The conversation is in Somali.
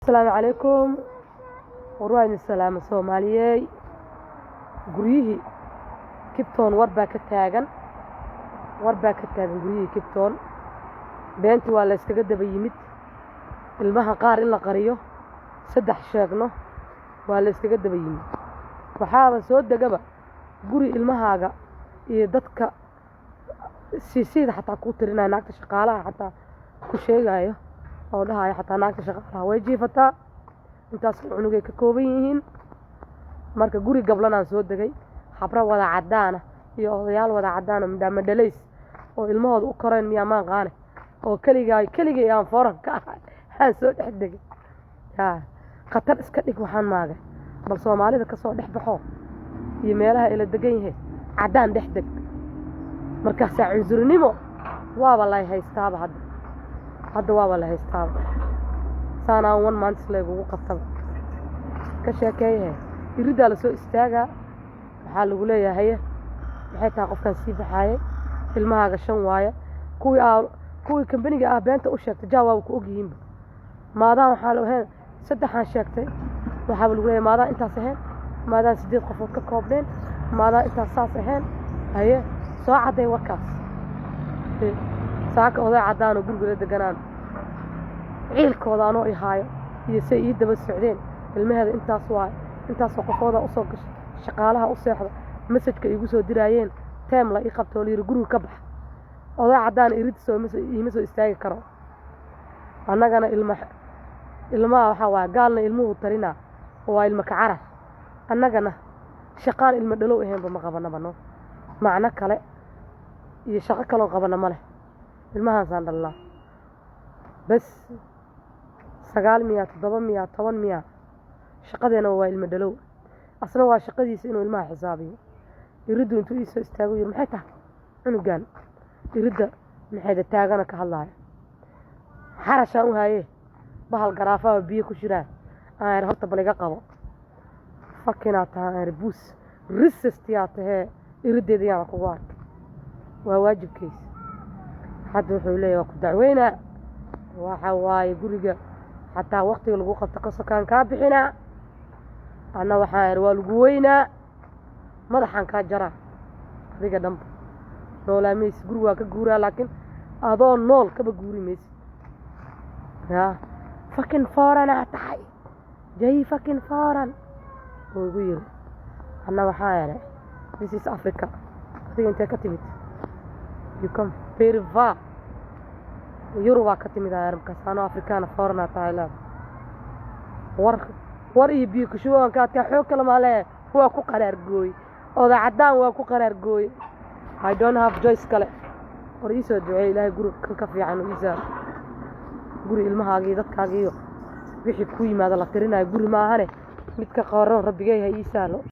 Asalaamu calaykum. War waa idin salaama, Soomaaliyey. Guryihii Cape Town war baa ka taagan, war baa ka taagan guryihii Cape Town. Beentii waa la yskaga daba yimid. Ilmaha qaar in la qariyo, saddex sheegno, waa la yskaga daba yimid. Waxaaba soo degaba guri ilmahaaga iyo dadka siisiida xataa kuu tirinaya, naagta shaqaalaha xataa ku sheegayo oo dhahayo xataa naagta shaqaalaha way jiifataa, intaas cunugay ka kooban yihiin. Marka guri gablanaan soo degay, habro wada caddaana iyo odayaal wada caddaana, midhaama dhalays oo ilmahooda u koreen miyaa maan qaane, oo keligaa keligay aan foreign ka ahay aan soo dhex degay. Yaa khatar iska dhig, waxaan maagay bal Soomaalida kasoo dhex baxo iyo meelaha ila degan yahay, caddaan dhex deg. Markaasaa cunsurnimo waaba lay haystaaba hadda, hadda waaba la haystaaba, saanaan one month laygugu qabtaba. Ka sheekeeyahe, iriddaa lasoo istaagaa, waxaa lagu leeyahay: "Haye, maxay tahay qofkaan sii baxaayay? Ilmahaaga shan waaye." Kuwii aa kuwii kambaniga ah beenta u sheegtay jaa waaba ku ogyihiinba. Maadaan waxaa la ahayn saddexaan sheegtay, waxaaba lagu leeyahay: "Maadaan intaas ahayn? Maadaan sideed qofood ka koobneen? Maadaan intaas saas ahayn? Haye, soo cadday warkaas." Saaka oday caddaanoo guriga la deganaan, ciilkooda anoo i haayo iyo say ii daba socdeen, ilmaheeda intaas waayo, intaasoo qofoodaa usoo gashay, shaqaalaha u seexda, message-ka iigu soo diraayeen, teem la ii qabta oo la yidhi guriga ka bax. Oday caddaan irid soo iima soo istaagi karo. Annagana ilma ilmaha waxaa waaya, gaalna ilmuhu tarinaa oo waa ilma kacarar. Annagana shaqaan ilmo dhalow ahaynba ma qabanaba, no macno kale iyo shaqo kaloo qabana ma leh. Ilmahaasaan dhalnaa bes. Sagaal miyaa, toddoba miyaa, 10 miyaa, shaqadeena waa ilmo dhalow. Asna waa shaqadiisa inuu ilmaha xisaabiyo. Iriddu intuu iisoo istaago yiri: "Maxay tahay cunugan iridda maxayda taagana ka hadlaaya?" Xarashaan u haye, bahal garaafaba biyo ku jiraan aan iri: "Horta bal iga qabo, fucking-aa tahay." Aan iri: "Buus racist-yaa tahee, iriddeeda yaana kugu arkay." Waa waajibkiisa. Hadda wuxuu leeyahy: "Waa ku dacweynaa." Waxa waaye guriga xataa waktiga lagu qabto ka sokaan kaa bixinaa. Anna waxaan iri: "Waa lagu weynaa, madaxaan kaa jaraa, adiga dhanba noolaa maysid. Guriga waa ka guuraa, laakiin adoo nool kaba guuri maysid. Yaa fucking foreign-aa tahay, jay fucking foreign," uu igu yiri. Anna waxaa iri: "This is Africa. Adiga intee ka timid? You come very far. Yurubaa ka timid." Ayar markaas anoo Afrikaana foreign-aa tahay leeda. War war iyo biyo kushubanka adkaa xoog kale maa lee. Waa ku qaraar gooy oda caddaan, waa ku qaraar gooy. I don't have choice kale. War iisoo duceey Ilaahay guri kan ka fiican uu ii saaro. Guri ilmahaaga iyo dadkaaga iyo wixii ku yimaada la tirinayo guri maahane, mid ka qaroon Rabbigay ha ii sahlo.